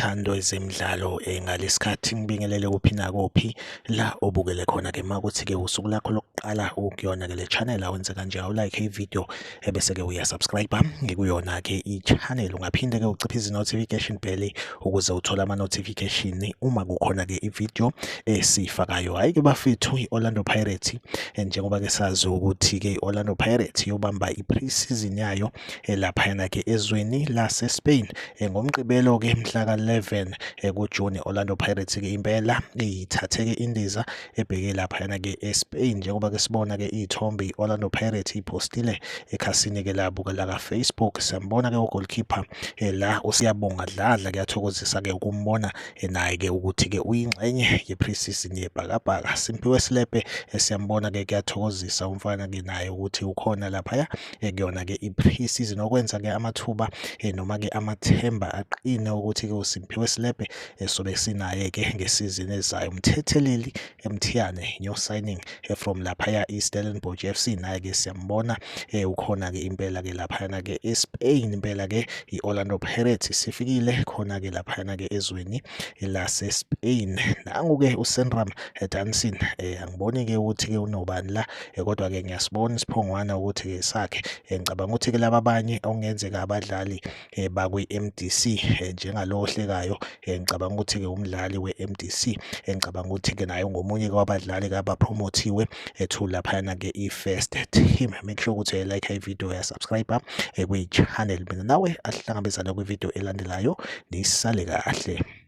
Mthando ezemidlalo ngalesikhathi ngibingelele kuphi nakuphi la obukele khona ke makuthi ke usuku lakho lokuqala ukuyona ke le channel awenze kanje awulike i-video ebese ke uyasubscribe ngikuyona ke i-channel. Ungaphinde ke uciphe notification bell ukuze uthole ama notification uma kukhona ke i-video esiyifakayo. Hayi ke bafethu, i-Orlando Pirates, njengoba ke sazi ukuthi ke i-Orlando Pirates yobamba i-pre-season yayo laphayana ke ezweni lase-Spain ngoMgqibelo ke mhla ka-11 kuJuni. Orlando Pirates ke impela ithathe ke indiza ebheke laphayana ke eSpain, njengoba ke sibona ke iy'thombe i-Orlando Pirates ipostile ekhasini ke labo ke laka Facebook. Siyambona ke ugoalkeeper la uSiyabonga Dladla. Kuyathokozisa ke ukumbona naye ke ukuthi ke uyingxenye ye-pre-season yebhakabhaka. Simphiwe Selepe, siyambona ke, kuyathokozisa umfana ke naye ukuthi ukhona laphaya kuyona ke i-pre-season, okwenza ke amathuba noma ke amathemba aqine ukuthi ke uSimphiwe Selepe sobe sinaye ke ngesizini ezayo. Mthetheleli Mthiyane, new signing from laphaya i-Stellenbosch FC, naye ke siyambona, ukhona ke impela ke laphayana ke eSpain. Impela ke i-Orlando Pirates sifikile khona ke laphayana ke ezweni lase-Spain. Nangu ke uSenram Danson, angiboni ke ukuthi ke unobani la, kodwa ke ngiyasibona isiphongwana ukuthi ke sakhe. Ngicabanga ukuthi ke laba abanye okungenzeka abadlali bakwi-MDC, njengalo ohlekayo, ngicabanga ukuthi ke umdlali we-MDC, ngicabanga ukuthi ke naye ungomunye wabadlali abapromothiwe to laphayana ke i-first team. Make sure ukuthi uyayilike i-video, uyasubscribe kwi-channel. Mina nawe asihlangabezane kwi-video elandelayo. Nisale kahle.